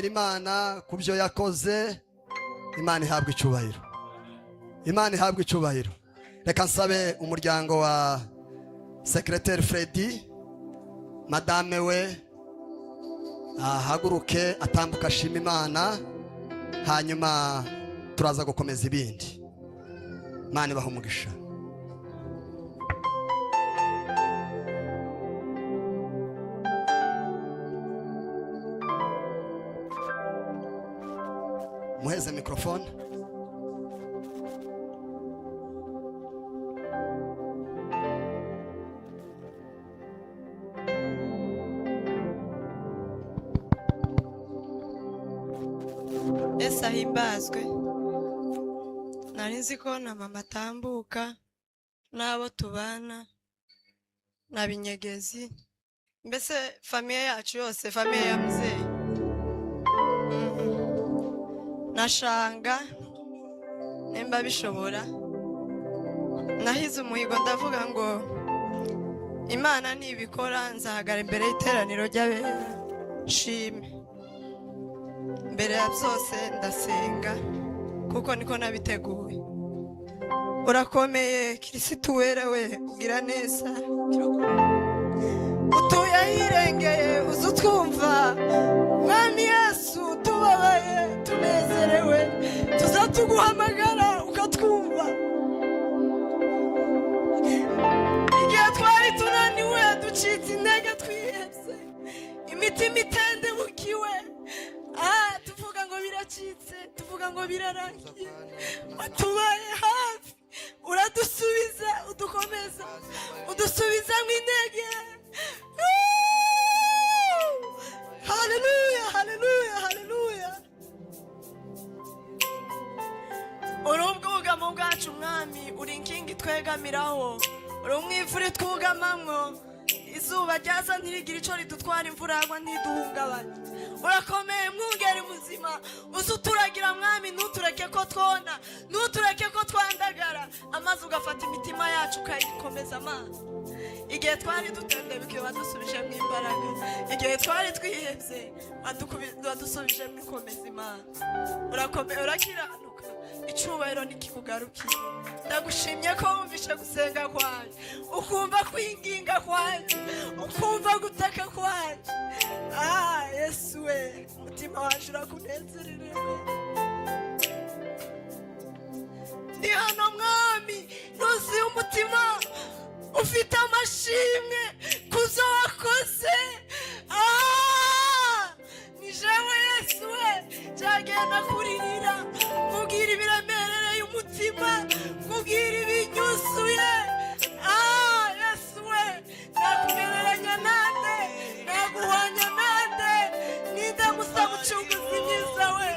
Imana ku byo yakoze. Imana ihabwa icyubahiro, Imana ihabwa icyubahiro. Reka nsabe umuryango wa secrétaire Freddy, madame we ahaguruke, atambuka, ashima Imana, hanyuma turaza gukomeza ibindi. Imana ibaha umugisha. Muheze microphone. Yesu ahimbazwe. Nari nzi ko na mama atambuka n'abo tubana na Binyegezi, mbese famille yacu yose, famille ya muzeyi na shanga nimba bishobora. Nahize umuhigo, ndavuga ngo Imana nibikora nzahagara imbere y'iteraniro ry'abera nshime. Mbere ya byose ndasenga kuko niko nabiteguye. Urakomeye Kirisitu wera we, ugira neza, utuye ahirengeye, uzi utwumva. Mwami Yesu, tubabaye, tunezerewe, tuza tuguhamagara ukatwumva. Igihe twari tunaniwe, ducitse intege, twihebye, imitima itendebukiwe, tuvuga ngo biracitse, tuvuga ngo birarangiye, watubaye hafi, uradusubiza, udukomeza, udusubizamo intege. Haleluya, haleluya, haleluya! Uri ubwugamo bwacu Mwami, uri inkingi twegamiraho, uri umwifuri twugamamwo. Izuba ryaza ntirigire icyo ridutwara, imvura yagwa ntiduhungabanye. Urakomeye mwungeri muzima, uzi uturagira Mwami, ntutureke ko twona, ntutureke ko twandagara, amazi ugafata imitima yacu ukayikomeza amazi. Igihe twari dutendebukiwe wadusubijemo imbaraga, igihe twari twihebye wadusubijemo ikomeza. Imana urakomeye, urakiranuka, icyubahiro nikikugarukiye. Ndagushimye ko wumvishe gusenga kwanjye, ukumva kwinginga kwanjye, ukumva gutaka kwanjye. Ah, Yesu we, umutima wanjye urakunezererewe. Ndi hano Mwami, nuzuye umutima ufite amashimwe kuzo wakoze. Ah, ni jewe Yesu we, cyagenda kuririra, nkubwira ibiremereye umutima, nkubwira ibinyuzuye. Ah, Yesu we, nakugereranya nande? Naguhwanya nande? Ninde musa mucunguzi mwiza we?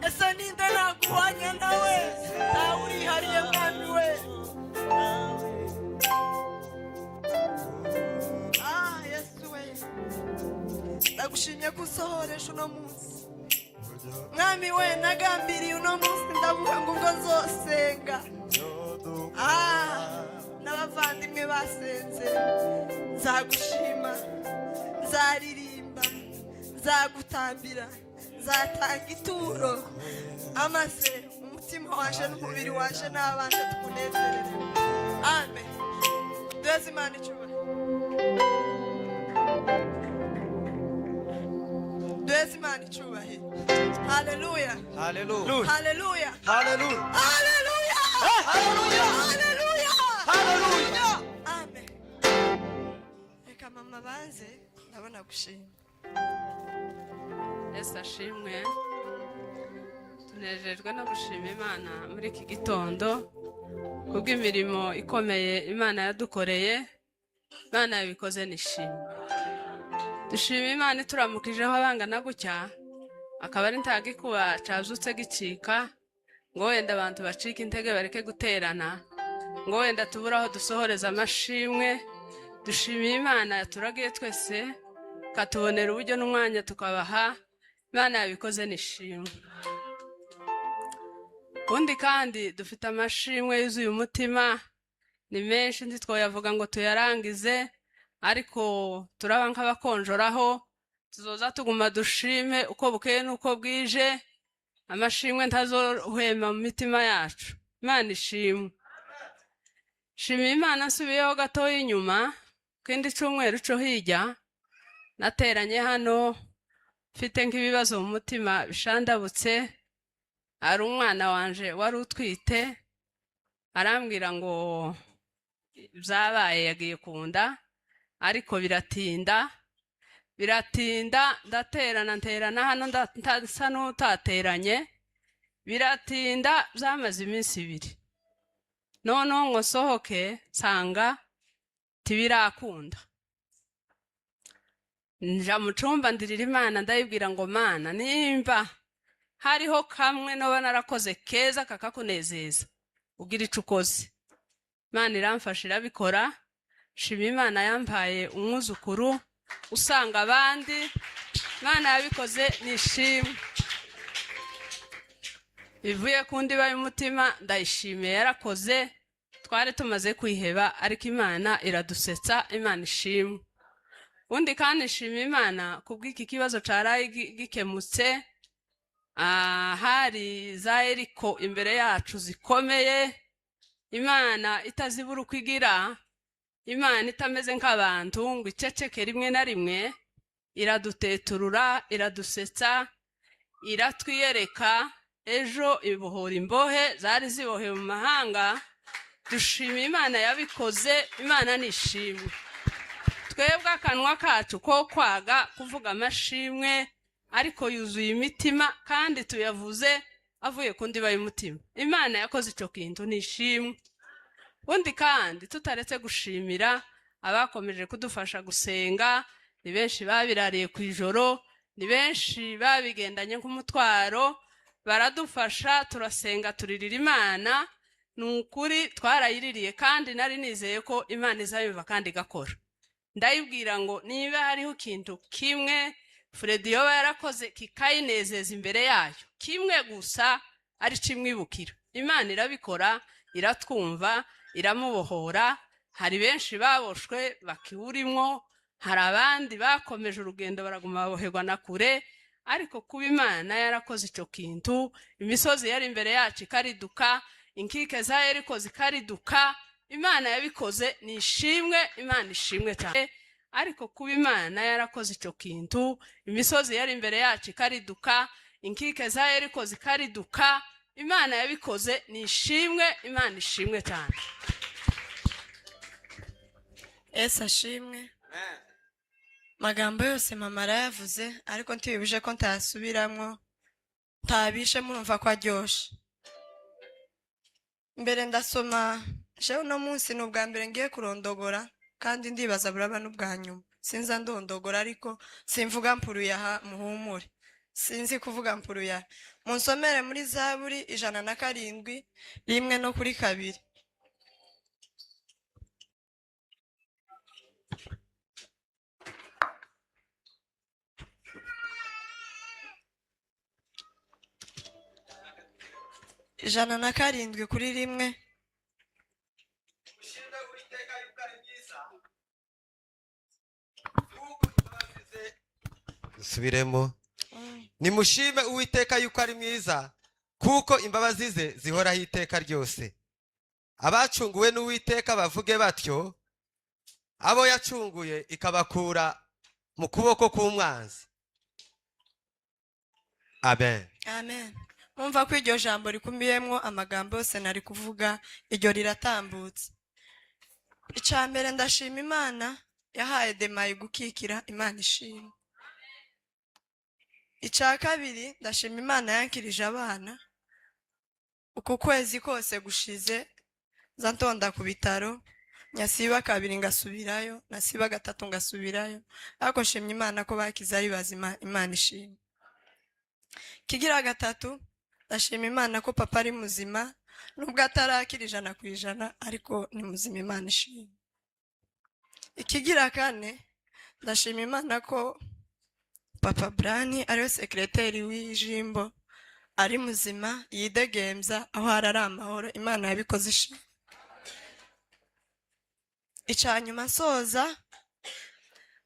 Ese ninde naguhwanya nawe? Ntawe, urihariye Mwami we. Ah, Yesu we, ndagushimye ko usohoresha uno munsi. Mwami we, nagambiriye uno munsi, ndavuga ngo ubwo nzosenga, n'abavandimwe basenze, nzagushima, nzaririmba, nzagutambira, nzatanga ituro, amaze umutima waje n'umubiri waje n'abana tukunezerere. Amen. Duheze Imana icyubahiro, duheze Imana icyubahiro. Haleluya! Haleluya. Haleluya! Haleluya. Haleluya! Haleluya. Haleluya! Haleluya. Amen. Reka mama banze, ndabona gushima. Yesu ashimwe. Tunejejwe no gushima Imana muri iki gitondo kubw'imirimo ikomeye Imana yadukoreye. Imana yabikoze nishimwe. Dushima Imana ituramukijeho abangana gutya, akaba ari nta gikuba cazutse gicika ngo wenda abantu bacike intege bareke guterana, ngo wenda tubure aho dusohoreza amashimwe. Dushimiye Imana yaturagiye twese, ikatubonera uburyo n'umwanya tukabaha. Imana yabikoze nishimwe. Ubundi kandi dufite amashimwe yuzuye umutima, ni menshi ntitwoyavuga ngo tuyarangize, ariko turaba nk'abakonjoraho. Tuzoza tuguma dushime uko bukeye n'uko bwije. Amashimwe ntazohwema mu mitima yacu. Imana ishimwe. Shima Imana. Nsubiyeho gatoya inyuma, kindi cyumweru cyo hirya nateranye hano mfite nk'ibibazo mu mutima bishandabutse. Hari umwana wanje wari utwite, arambwira ngo byabaye, yagiye ku nda, ariko biratinda, biratinda. Ndaterana, nterana hano, ndasa n'utateranye, biratinda, byamaze iminsi 2. Noneho ngo nsohoke nsanga tibirakunda. Nja mu cumba, ndirira Imana, ndayibwira ngo: "Mana, nimba hariho kamwe noba narakoze keza kakakunezeza, ugira ico ukoze." Imana iramfasha, irabikora. Shima Imana yampaye umwuzukuru usanga abandi. Imana yabikoze, nishimwe bivuye ku ndiba y'umutima. Ndayishimiye, yarakoze. Twari tumaze kwiheba, ariko Imana iradusetsa. Imana ishimwe. Ubundi kandi nshima Imana kubw'iki kibazo caraye gikemutse. Hari za Eriko imbere yacu zikomeye, Imana itazibura uko igira. Imana itameze nk'abantu ngo iceceke, rimwe na rimwe iraduteturura, iradusetsa, iratwiyereka. Ejo ibohora imbohe zari zibohewe mu mahanga. Dushima Imana yabikoze. Imana nishimwe. Twebwe akanwa kacu ko kwaga kuvuga amashimwe, ariko yuzuye imitima kandi tuyavuze avuye ku ndiba y'umutima. Imana yakoze icyo kintu, nishimwe. Ubundi kandi tutaretse gushimira abakomeje kudufasha gusenga. Ni benshi babirariye ku ijoro, ni benshi babigendanye nk'umutwaro, baradufasha, turasenga, turirira Imana. Ni ukuri twarayiririye, kandi nari nizeye ko Imana izabimva kandi igakora. Ndayibwira ngo niba hariho ikintu kimwe Fredi yoba yarakoze kikayinezeza imbere yayo, kimwe gusa ari kimwibukira, Imana irabikora, iratwumva, iramubohora. Hari benshi baboshwe bakiwurimwo, hari abandi bakomeje urugendo baraguma baboherwa na kure, ariko kuba Imana yarakoze icyo kintu, imisozi yari imbere yacu ikariduka, inkike za Yeriko zikariduka, Imana yabikoze, ni ishimwe. Imana ishimwe cyane. Ariko kuba Imana yarakoze icyo kintu, imisozi yari imbere yacu ikariduka, inkike za Yeriko zikariduka, Imana yabikoze, ni ishimwe. Imana ishimwe cyane. Ese ashimwe. Magambo yose mama arayavuze, ariko ntibibuje ko ntayasubiramwo, ntabishe, murumva ko aryoshe. Mbere ndasoma jewe uno munsi ni ubwa mbere ngiye kurondogora, kandi ndibaza buraba n'ubwa nyuma. Sinza ndondogora, ariko simvuga mpuruye aha, muhumure, sinzi kuvuga mpuruye aha. Munsomere muri Zaburi 107, 1 no kuri 2. 107 kuri 1. Mushime Uwiteka yuko ari mwiza, kuko imbabazi ze. Dusubiremo. Nimushime Uwiteka yuko ari mwiza, kuko imbabazi ze zihoraho iteka ryose. Abacunguwe n'Uwiteka bavuge batyo, abo yacunguye ikabakura mu kuboko k'umwanzi. Amen. Amen. Mumva ko iryo jambo rikumbiyemo amagambo yose nari kuvuga, iryo riratambutse. Icya mbere, ndashima Imana yahaye Demayi gukikira. Imana ishima. Icya kabiri, ndashima Imana yankirije abana. Uku kwezi kose gushize nza ntonda ku bitaro, nyasiba kabiri ngasubirayo, nasiba gatatu ngasubirayo, ariko nshimye Imana ko bakize ari bazima. Imana ishima. Kigira gatatu, ndashima Imana ko papa ari muzima, nubwo atarakira 100%, ariko ni muzima. Imana ishima. Ikigira kane, ndashima Imana ko papa Brani, ariwe sekireteri w'ijimbo, ari muzima, yidegembya, aho ari amahoro. Imana yabikoze, ishima. Icya nyuma nsoza.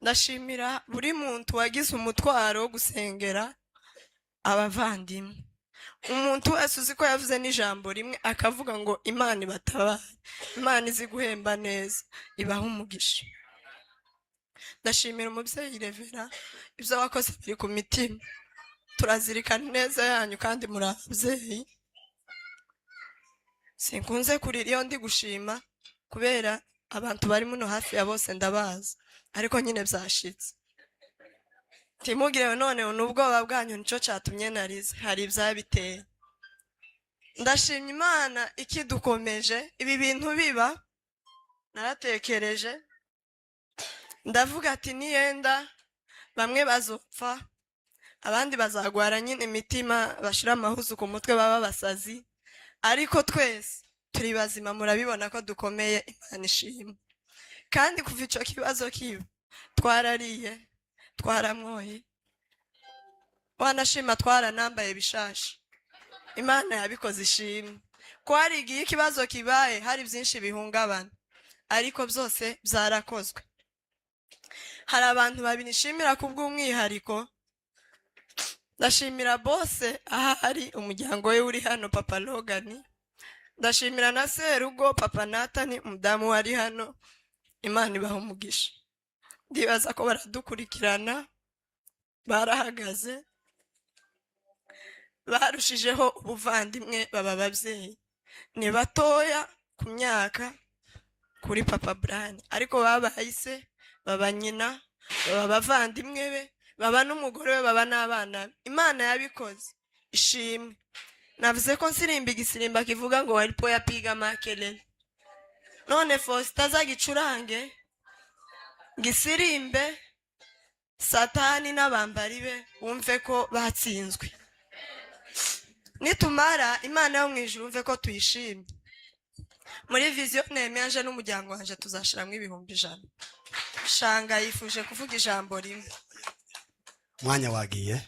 Ndashimira buri muntu wagize umutwaro wo gusengera abavandimwe. Umuntu wese uzi ko yavuze n'ijambo rimwe akavuga ngo Imana ibatabare, Imana izi guhemba neza, ibaha umugisha. Ndashimira umubyeyi Revera, ibyo wakoze biri ku mitima, turazirikana ineza yanyu kandi muri ababyeyi. Sinkunze kurira iyo ndi gushima kubera abantu bari muno hafi ya bose ndabazi, ariko nyine byashitse. Ntimugire none n'ubwoba bwanyu nicyo cyatumye narize, hari ibyabiteye. Ndashimye Imana ikidukomeje. Ibi bintu biba naratekereje, ndavuga ati niyenda bamwe bazopfa, abandi bazagwara nyine imitima, bashira amahuzu ku mutwe, baba basazi, ariko twese turi bazima, murabibona ko dukomeye. Imana ishimwe. Kandi kuva ico kibazo kiba twarariye, twaramwoye, wanashima twaranambaye bishasha. Imana yabikoze, ishimwe. Ko hari igihe ikibazo kibaye hari byinshi bihungabana, ariko byose byarakozwe. Hari abantu babiri nshimira kubw'umwihariko. Ndashimira bose ahari umuryango we uri hano, Papa Logan. Ndashimira na serugo, Papa Natani, umudamu wari hano. Imana ibaha umugisha. Ndibaza ko baradukurikirana, barahagaze, barushijeho ubuvandimwe, baba ababyeyi. Ni batoya ku myaka kuri Papa Brian, ariko babaye se, baba nyina, baba abavandimwe be, baba n'umugore we, baba n'abana be. Imana yabikoze, ishimwe. Navuze ko nsirimba igisirimba kivuga ngo walipoyapiga makelele. None Faustin azagicurange gisirimbe, Satani n'abambari be wumve ko batsinzwe. Nitumara, Imana yo mu ijuru wumve ko tuyishimye. Muri vision Nehemiya n'umuryango wanje tuzashiramo 100,000. Shanga yifuje kuvuga ijambo rimwe. Umwanya wagiye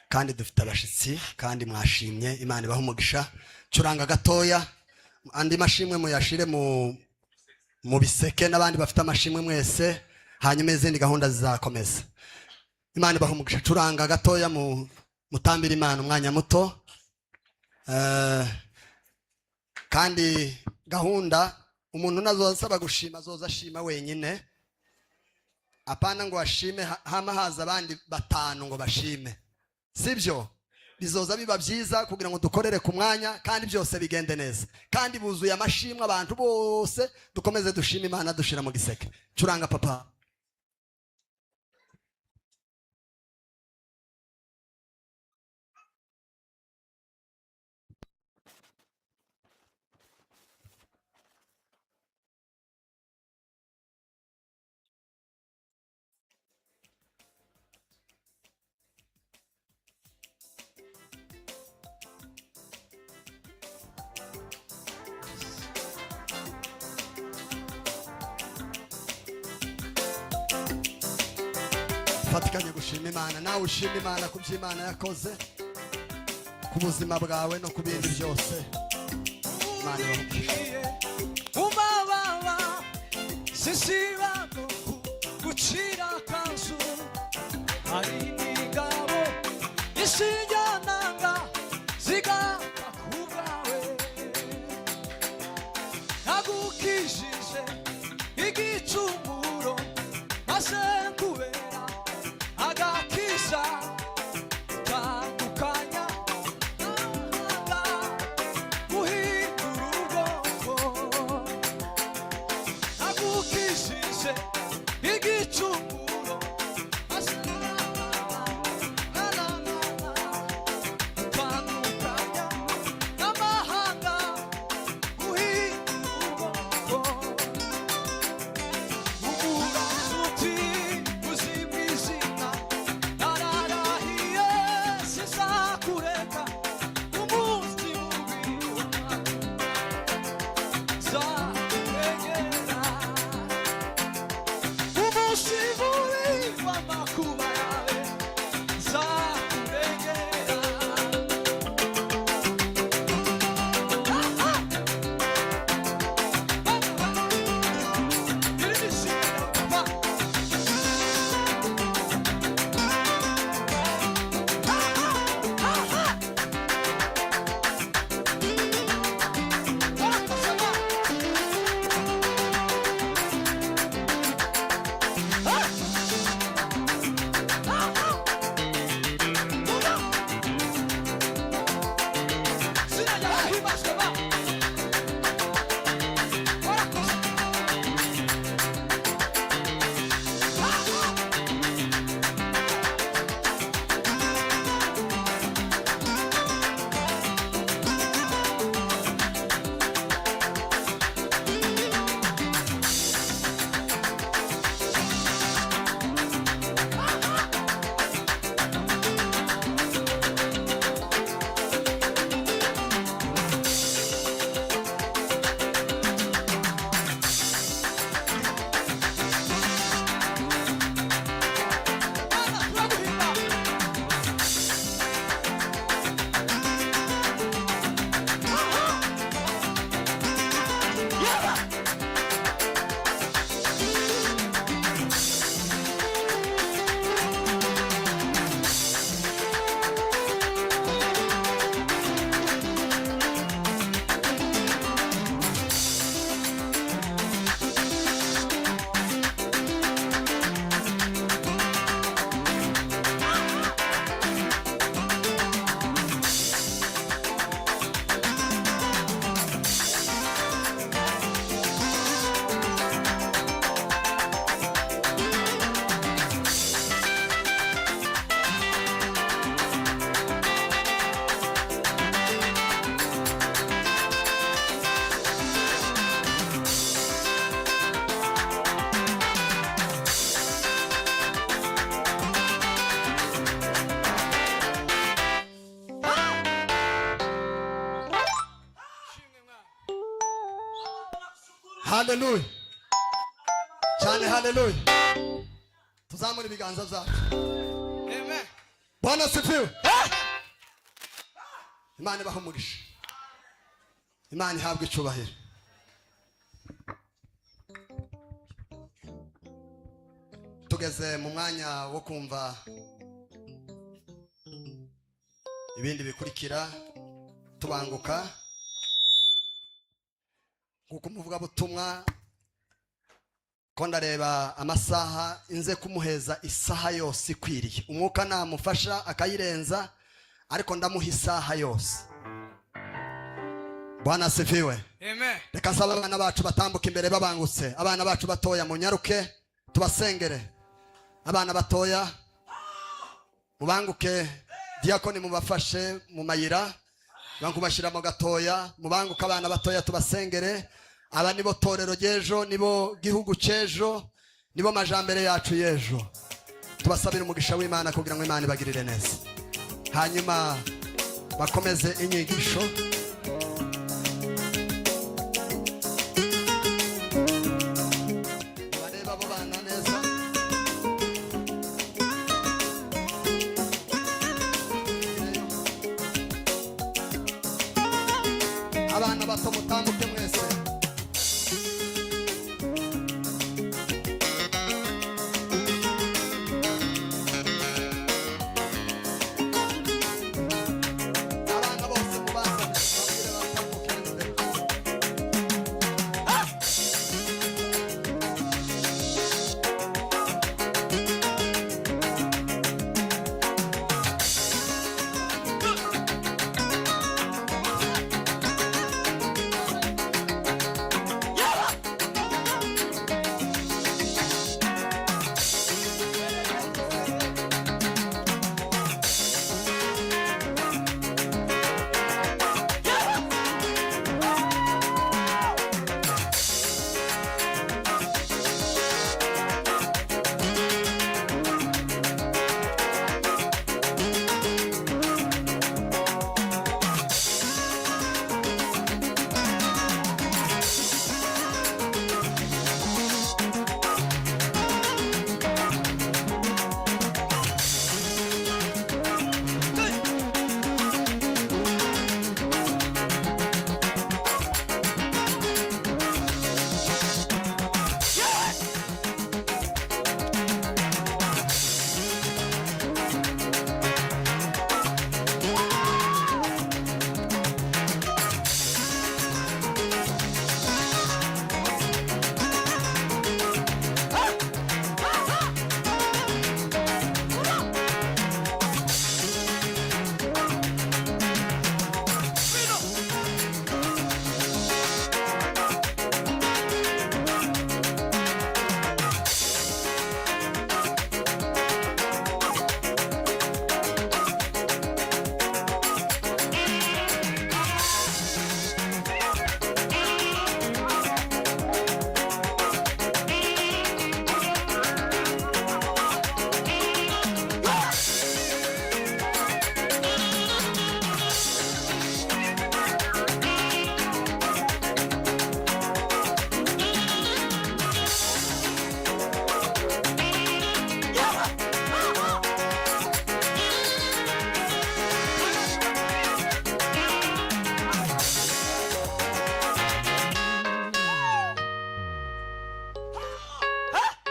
kandi dufite abashitsi, kandi mwashimye. Imana ibaha umugisha. Curanga gatoya, andi mashimwe muyashire mu biseke n'abandi bafite amashimwe mwese, hanyuma izindi gahunda zizakomeza. Imana ibaha umugisha. Curanga gatoya mu mutambire Imana umwanya muto. Kandi gahunda, umuntu nazoza gushima azoza ashima wenyine, apana ngo ashime hama haza abandi batanu ngo bashime. Sibyo? Bizoza biba byiza kugira ngo dukorere ku mwanya kandi byose bigende neza, kandi buzuye amashimwe abantu bose. Dukomeze dushime Imana dushira mu giseke. Curanga, papa. Fatikanye gushima Imana. Nawe ushima Imana ku byo Imana yakoze ku buzima bwawe no ku bindi byose. Imana ibahe umugisha. Umababa sisiba gucira akanzu, hari imigabo ishinjananga zigapfa ku bwawe. Nagukijije igicumuro maze nkubera agakiza, tandukanya n'amahanga, guhindura ubwoko. Nagukijije igicumuro maze Haleluya cyane, haleluya. Tuzamure ibiganza byacu. Amen. Bwana sifiwe. Imana ibahe umugisha, Imana ihabwe icyubahiro. Tugeze mu mwanya wo kumva ibindi bikurikira, tubanguka nk'uko umuvugabutumwa ko ndareba amasaha, inze kumuheza isaha yose ikwiriye. Umwuka namufasha akayirenza, ariko ndamuha isaha yose. Bwana asifiwe. Amen. Reka nsaba abana bacu batambuka imbere babangutse. Abana bacu batoya, munyaruke tubasengere. Abana batoya mubanguke, diyakoni mubafashe mu mayira, kubashyiramo gatoya. Mubanguke abana batoya tubasengere. Aba nibo torero ry'ejo, nibo gihugu cy'ejo, nibo majambere yacu y'ejo. Tubasabire umugisha w'Imana kugira ngo Imana ibagirire neza, hanyuma bakomeze inyigisho. Bareba abo bana neza. Abana bato mutambuke mwese. Abana bose mubazane, babwire batambuke imbere.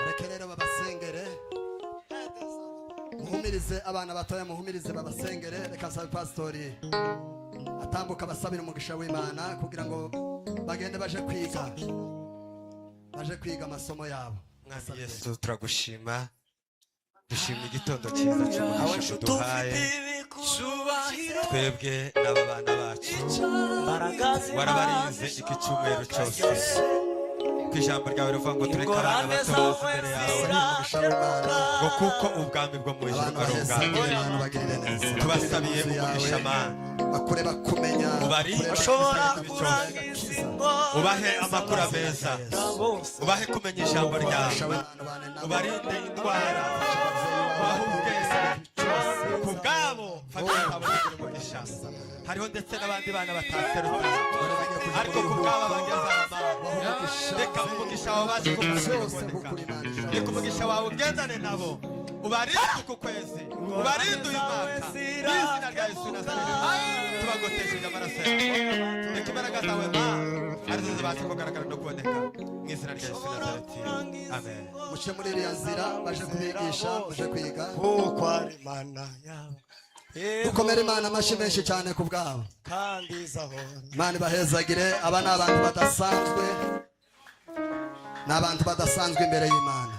Mureke rero babasengere. Muhumirize abana batoya, muhumirize babasengere. Reka nsabe pasitori atambuka abasabira umugisha w'Imana kugira ngo bagende baje kwiga, baje kwiga amasomo yabo. Mwami Yesu, turagushima, dushima igitondo cyiza cy'umugisha uduhaye twebwe n'aba bana bacu. Warabarinze iki cyumweru cyose. Ku ijambo ryawe rivuga ngo tureke abana bato baze imbere yawe, Umugisha w'Imana. ngo kuko ubwami bwo mu ijuru Abantu ari baheza ubwami. Imana bagirire neza. Tubasabiye Inzu yawe, umugisha, Mana. bakure bakumenya, Ubarinde bakure igihe cyose, ubahe amakuru meza, ubahe kumenya ijambo ryawe, umugisha w'Imana ubane nabo. Ubarinde indwara, ubahe ubwenge ku bwabo, fata abo kugira umugisha. Hariho ndetse n'abandi bana bataserutse, Dore bagiye kuja ariko mu ku bw'aba biruhuko. bageze aha, Mana, Baha umugisha. Reka umugisha wawe baje Byose kuboneka. gukura Imana ishobora. Reka umugisha wawe ugendane nabo, ubarinde uku kwezi, ubarinde uyu mwaka, mu izina rya Yesu Nazareti. Tubagotesheje amaraso yawe. Reka imbaraga zawe, Mana, arizo zibasha kugaragara no kuboneka, mu izina rya Yesu Nazareti, amen. Muce muri iriya nzira, baje kubigisha, muje kwiga. Kuko ari Imana yawe. Dukomere Imana amashyi menshi cyane ku bwabo. Kandi izahora. Imana ibahezagire. Aba ni abantu badasanzwe, ni abantu badasanzwe imbere y'Imana.